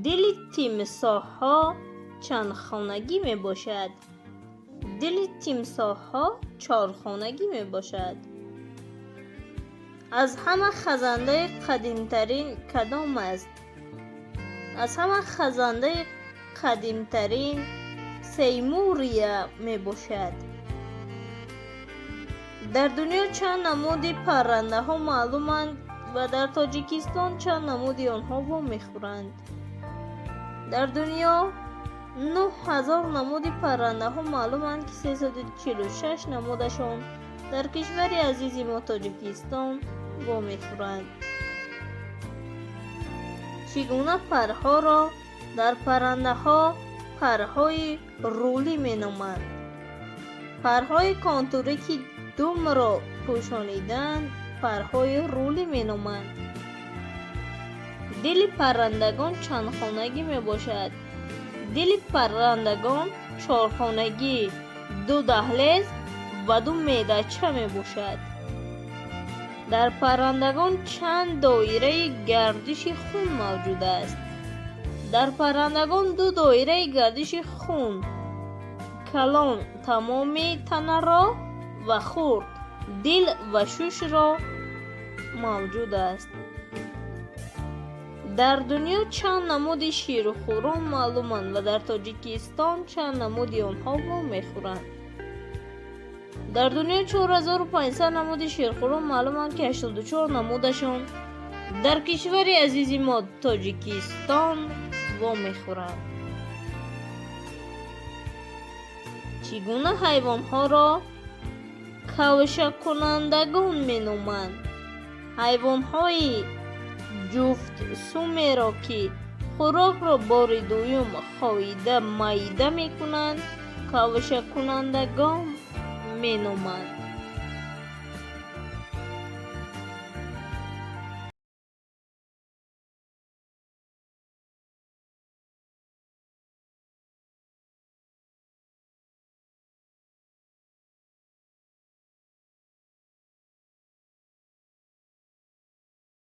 Дили тимсоҳҳо чандхонагӣ мебошад? Дили тимсоҳҳо чорхонагӣ мебошад. Аз ҳама хазандаи қадимтарин кадом аст? Аз ҳама хазандаи қадимтарин сеймурия мебошад. Дар дунё чанд намуди паррандаҳо маълуманд ва дар Тоҷикистон чанд намуди онҳо вомехӯранд? Дар дунё 9000 намуди паррандаҳо маълуманд, ки 346 намудашон дар кишвари азизи мо Тоҷикистон вомехӯранд. Чӣ гуна парҳоро дар паррандаҳо парҳои рулӣ меноманд? Парҳои контурӣ, ки думро пӯшонидаанд, парҳои рулӣ меноманд. Дили паррандагон чандхонагӣ мебошад? Дили паррандагон чорхонагӣ, ду даҳлез ва ду меъдача мебошад. Дар паррандагон чанд доираи гардиши хун мавҷуд аст? Дар паррандагон ду доираи гардиши хун: калон тамоми танаро ва хурд дил ва шушро мавҷуд аст. Дар дунё чанд намуди ширхӯрон маълуманд ва дар Тоҷикистон чанд намуди онҳо вомехӯранд? Дар дунё 4500 намуди ширхӯрон маълуманд, ки 84 намудашон дар кишвари азизи мо Тоҷикистон вомехӯранд. Чӣ гуна ҳайвонҳоро кавшакунандагон меноманд? Ҳайвонҳои ҷуфтсумеро, ки хӯрокро бори дуюм хоида майда мекунанд, кавшакунандагон меноманд.